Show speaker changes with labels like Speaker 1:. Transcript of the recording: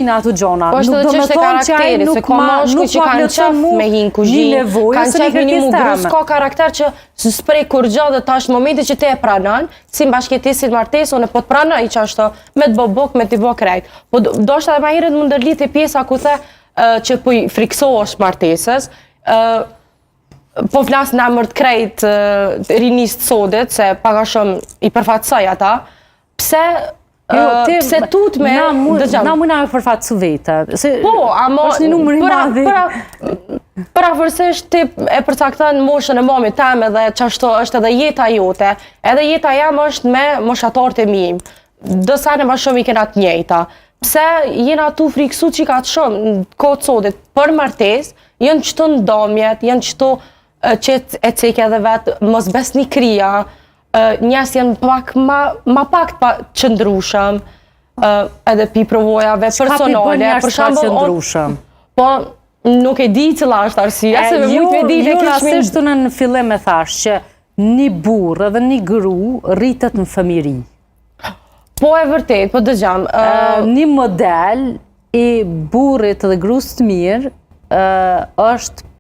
Speaker 1: Në ato gjona.
Speaker 2: Po është
Speaker 1: Nuk
Speaker 2: edhe
Speaker 1: do me
Speaker 2: çështje
Speaker 1: thonë që ai
Speaker 2: karakterit, se
Speaker 1: nuk
Speaker 2: ka
Speaker 1: ma,
Speaker 2: mashkuj
Speaker 1: nuk
Speaker 2: që
Speaker 1: ma
Speaker 2: kanë
Speaker 1: plotëson
Speaker 2: qef
Speaker 1: mu
Speaker 2: me hi në
Speaker 1: një
Speaker 2: kuzhinë,
Speaker 1: nevojë
Speaker 2: kanë
Speaker 1: ose një
Speaker 2: qef me një
Speaker 1: kërkesë
Speaker 2: mu gru,
Speaker 1: teme.
Speaker 2: s'ka karakter që s'prej kurgjo dhe tash në momentin që te e pranon, si në bashkëjetesë, si në martesë, unë po të pranoj që ashtu, me të bo buk, me të bo krejt. Po do edhe ma herët më ndërlidh te pjesa ku the që po i friksohesh martesës, po flas në emër të krejt rinisë të sodit, se pak a shumë i përfaqësoj ata, pse
Speaker 1: Jo, ti,
Speaker 2: pse tut me
Speaker 1: na mu,
Speaker 2: dëgjom.
Speaker 1: na muna me përfaqësu vete. Se
Speaker 2: Po, ama
Speaker 1: është një numër i madh.
Speaker 2: Për afërsisht ti e përcakton moshën e mamit tem edhe çashtu është edhe jeta jote. Edhe jeta jam është me moshatarët e mi. Do sene më shumë i kena të njëjta. Pse jena tu friksu që ka të shumë në kohë të sotit për martesë, janë qëto ndomjet, janë qëto që e ceke edhe vetë mosbesnikria, njerëz janë pak ma, ma pak të pa qëndrueshëm, edhe pi provojave
Speaker 1: Ka pi bën
Speaker 2: personale.
Speaker 1: njerëz
Speaker 2: Për
Speaker 1: pa
Speaker 2: shembull, unë-
Speaker 1: qëndrueshëm.
Speaker 2: Po, nuk e di cila është arsyeja, se me
Speaker 1: jo,
Speaker 2: mujt me di
Speaker 1: jo,
Speaker 2: e kishmi...
Speaker 1: rastisht unë në fillim e thash që një burr edhe një gru rritet në fëmijëri.
Speaker 2: Po e vërtet, po dëgjam.
Speaker 1: Një model i burrit dhe grus të mirë është